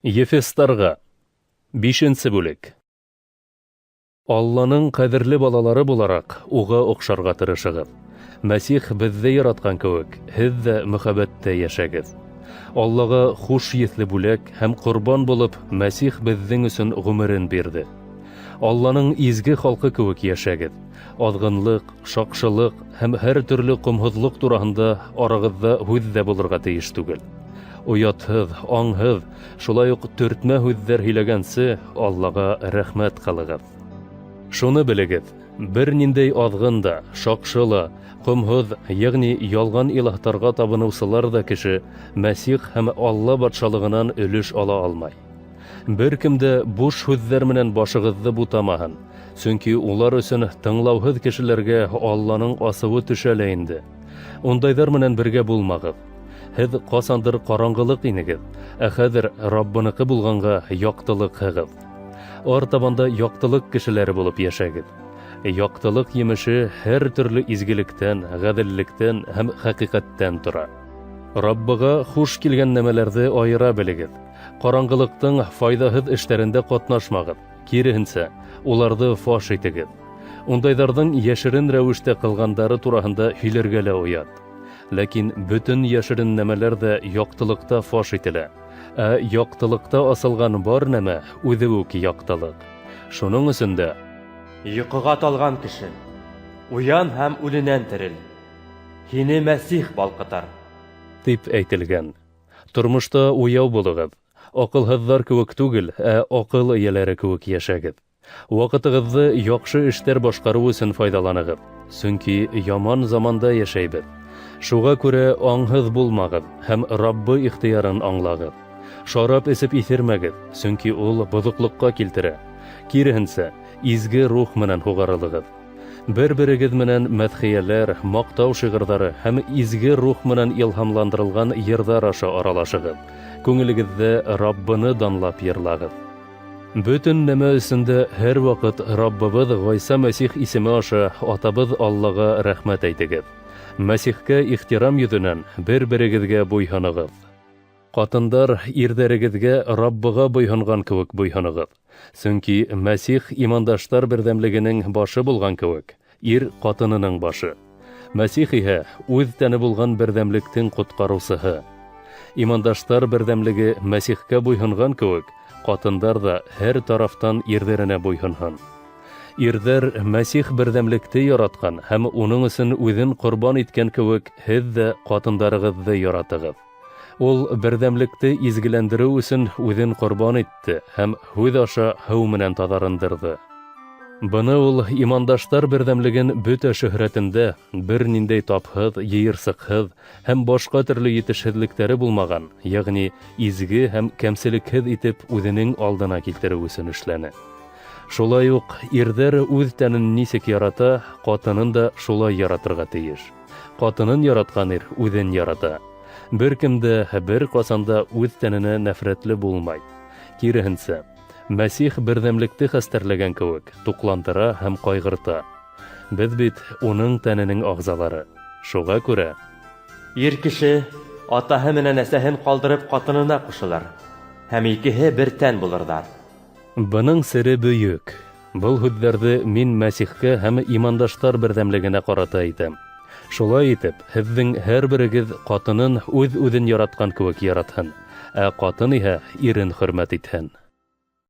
Ефестарға. Бишенсе бүлек. Алланың ҡәҙерле балалары булараҡ, уға оҡшарға тырышығыҙ. Мәсих беҙҙе яратҡан кеүек, һеҙ ҙә мөхәббәттә йәшәгеҙ. Аллаға хуш еҫле бүләк һәм ҡорбан булып, Мәсих беҙҙең өсөн ғүмерен бирҙе. Алланың изге халҡы кеүек йәшәгеҙ. Аҙғынлыҡ, шаҡшылыҡ һәм һәр төрлө ҡомһоҙлоҡ тураһында арағыҙҙа һүҙ ҙә булырға тейеш түгел. Оятһыҙ, аңһыҙ, шулай уҡ төртмә һүҙҙәр һөйләгәнсе, Аллаға рәхмәт ҡылығыҙ. Шуны белегеҙ, бер ниндәй аҙғын да, шаҡшы ла, ҡомһоҙ, йәғни ялған илаһтарға табыныусылар ҙа кеше Мәсих һәм Алла батшалығынан өлөш ала алмай. Бер кем дә буш һүҙҙәр менән башығыҙҙы бутамаһын, сөнки улар өсөн тыңлауһыҙ кешеләргә Алланың асыуы төшә лә инде. Ундайҙар менән бергә булмағыҙ. Һеҙ ҡасандыр ҡараңғылыҡ инегеҙ, ә хәҙер Раббыныҡы булғанға яҡтылыҡһығыҙ. Артабан да яҡтылыҡ кешеләре булып йәшәгеҙ. Яҡтылыҡ емеше һәр төрлө изгелектән, ғәҙеллектән һәм хәҡиҡәттән тора. Раббыға хуш килгән нәмәләрҙе айыра белегеҙ. Ҡараңғылыҡтың файҙаһыҙ эштәрендә ҡатнашмағыҙ, киреһенсә, уларҙы фаш итегеҙ. Ундайҙарҙың йәшерен рәүештә ҡылғандары тураһында һөйләргә лә оят. Ләкин бөтөн йәшерен нәмәләр ҙә яҡтылыҡта фаш ителә. Ә яҡтылыҡта асылған бар нәмә үҙе үк яҡтылыҡ. Шуның өсөн дә Йоҡоға талған кеше, уян һәм үленән терел. Һине Мәсих балҡытыр. Тип әйтелгән. Тормошта уяу булығыҙ. Аҡылһыҙҙар кеүек түгел, ә аҡыл эйәләре кеүек йәшәгеҙ. Ваҡытығыҙҙы яҡшы эштәр башҡарыу өсөн файҙаланығыҙ, сөнки яман заманда йәшәйбеҙ. Шуға күрә аңһыҙ булмағыҙ һәм Раббы ихтыярын аңлағыҙ. Шарап эсеп иҫермәгеҙ, сөнки ул боҙоҡлоҡҡа килтерә. Киреһенсә, изге рух менән һуғарылығыҙ. Бер-берегеҙ менән мәҙхиәләр, маҡтау шиғырҙары һәм изге рух менән илһамландырылған йырҙар аша аралашығыҙ. Күңелегеҙҙә Раббыны данлап йырлағыҙ. Бөтөн нәмә өсөн дә һәр ваҡыт Раббыбыҙ Ғайса Мәсих исеме аша Атабыҙ Аллаға рәхмәт әйтегеҙ. Мәсихкә ихтирам йөҙөнән бер-берегеҙгә буйһонығыҙ. Ҡатындар, ирҙәрегеҙгә Раббыға буйһонған кеүек буйһонығыҙ. Сөнки Мәсих имандаштар берҙәмлегенең башы булған кеүек, ир ҡатынының башы. Мәсих иһә үҙ тәне булған берҙәмлектең ҡотҡарыусыһы. Имандаштар берҙәмлеге Мәсихкә буйһонған кеүек, ҡатындар ҙа һәр тарафтан ирҙәренә буйһонһон. Ирҙәр Мәсих берҙәмлекте яратҡан һәм уның өсөн үҙен ҡорбан иткән кеүек, һеҙ ҙә ҡатындарығыҙҙы яратығыҙ. Ул берҙәмлекте изгеләндереү өсөн үҙен ҡорбан итте һәм һүҙ аша һыу менән таҙарындырҙы. Быны ул имандаштар берҙәмлеген бөтә шөһрәтендә бер ниндәй тапһыҙ, йыйырсыҡһыҙ һәм башҡа төрлө етешһеҙлектәре булмаған, йәғни изге һәм кәмселекһеҙ итеп үҙенең алдына килтереү өсөн эшләне. Шулай уҡ ирҙәр үҙ тәнен нисек ярата, ҡатынын да шулай яратырға тейеш. Ҡатынын яратҡан ир үҙен ярата. Бер кем дә бер ҡасан да үҙ тәненә нәфрәтле булмай. Киреһенсә, Мәсих берҙәмлекте хәстәрләгән кеүек туҡландыра һәм ҡайғырта. Беҙ бит уның тәненең ағзалары. Шуға күрә Ир кеше атаһы менән әсәһен ҡалдырып ҡатынына ҡушылыр, һәм икеһе бер тән булырҙар. Бының сере бөйөк. Был һүҙҙәрҙе мин Мәсихкә һәм имандаштар берҙәмлегенә ҡарата әйтәм. Шулай итеп, һеҙҙең һәр берегеҙ ҡатынын үҙ-үҙен яратҡан кеүек яратһын, ә ҡатын иһә ирен хөрмәт итһен.